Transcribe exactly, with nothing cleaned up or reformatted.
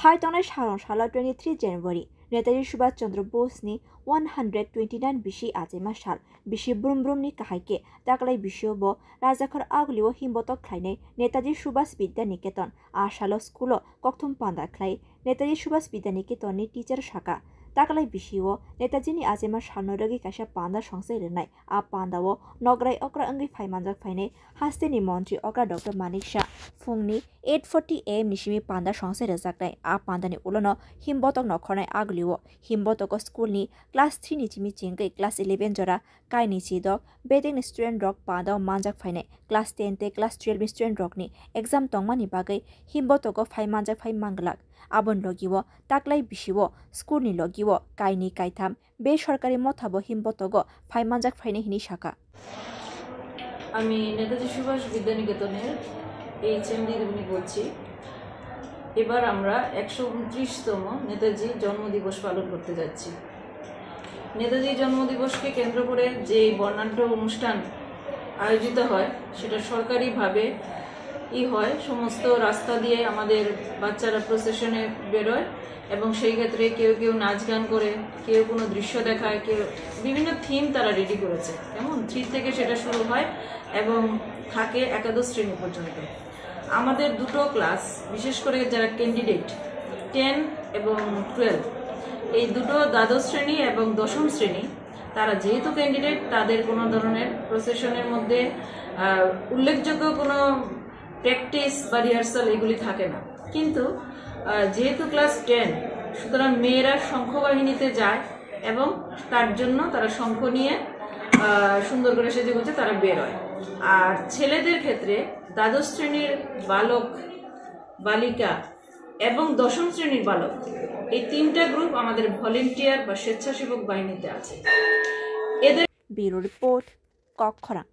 Thai tongnai salrong salo twenty three January, Netaji Subhash Chandra Bose ni one hundred twenty nine bisi achaima sal, bisi brum brum ni kahai khe taklai bisio bo Rajakhor agulio himbotok khlainai Netaji Subhash Vidya Niketan a salo school o kokthum panda khlai Netaji Subhash Vidya Niketan ni teacher saka. Taklai bisio Netaji ni achaima salno rwgwi kaisa panda songsai rwnai. A panda o nograi okra wngwi phai manjak phainai hasteni montri okra Doctor Manik Shah phungni eight forty A M ni simi panda songsai rwjaknai. A pandani ulono himbotok nokhornai agulio himbotogo school ni class three ni simi chengwi class eleven jora kaini chidok bedekni student rok panda o manjak phainai. Class ten tei class twelve ni student rokni exam tongmani bagwi himbotogo phai manjak phai manglak. Aboni logio taklai bisio school ni logio kaini kaitham বেসরকারি মথাবো হিমবতগো ফাইমানজাক ফাইনে হিনি শাখা। আমি নেতাজি সুভাষ বিদ্যানিকেতনের এইচএমডি রুমে বলছি। এবার আমরা একশো উনত্রিশতম নেতাজি জন্মদিবস পালন করতে যাচ্ছি। নেতাজি জন্মদিবসকে কেন্দ্র করে যে বর্ণাঢ্য অনুষ্ঠান আয়োজিত হয়, সেটা সরকারিভাবে ই হয়। সমস্ত রাস্তা দিয়ে আমাদের বাচ্চারা প্রসেশনে বেরোয় এবং সেই ক্ষেত্রে কেউ কেউ নাচ গান করে, কেউ কোনো দৃশ্য দেখায়, কেউ বিভিন্ন থিম তারা রেডি করেছে। কেমন থ্রি থেকে সেটা শুরু হয় এবং থাকে একাদশ শ্রেণী পর্যন্ত। আমাদের দুটো ক্লাস, বিশেষ করে যারা ক্যান্ডিডেট টেন এবং টুয়েলভ, এই দুটো দ্বাদশ শ্রেণী এবং দশম শ্রেণী, তারা যেহেতু ক্যান্ডিডেট, তাদের কোনো ধরনের প্রসেশনের মধ্যে আহ, উল্লেখযোগ্য কোনো প্র্যাকটিস বা রিহার্সাল এগুলি থাকে না। কিন্তু আহ, যেহেতু ক্লাস টেন, সুতরাং মেয়েরা শঙ্খবাহিনীতে যায় এবং তার জন্য তারা শঙ্খ নিয়ে আহ, সুন্দর করে সেজে গুজে তারা বেরোয়। আর ছেলেদের ক্ষেত্রে দ্বাদশ শ্রেণীর বালক, বালিকা এবং দশম শ্রেণীর বালক, এই তিনটা গ্রুপ আমাদের ভলেন্টিয়ার বা স্বেচ্ছাসেবক বাহিনীতে আছে। এদের Bureau Report, Kokkhorang.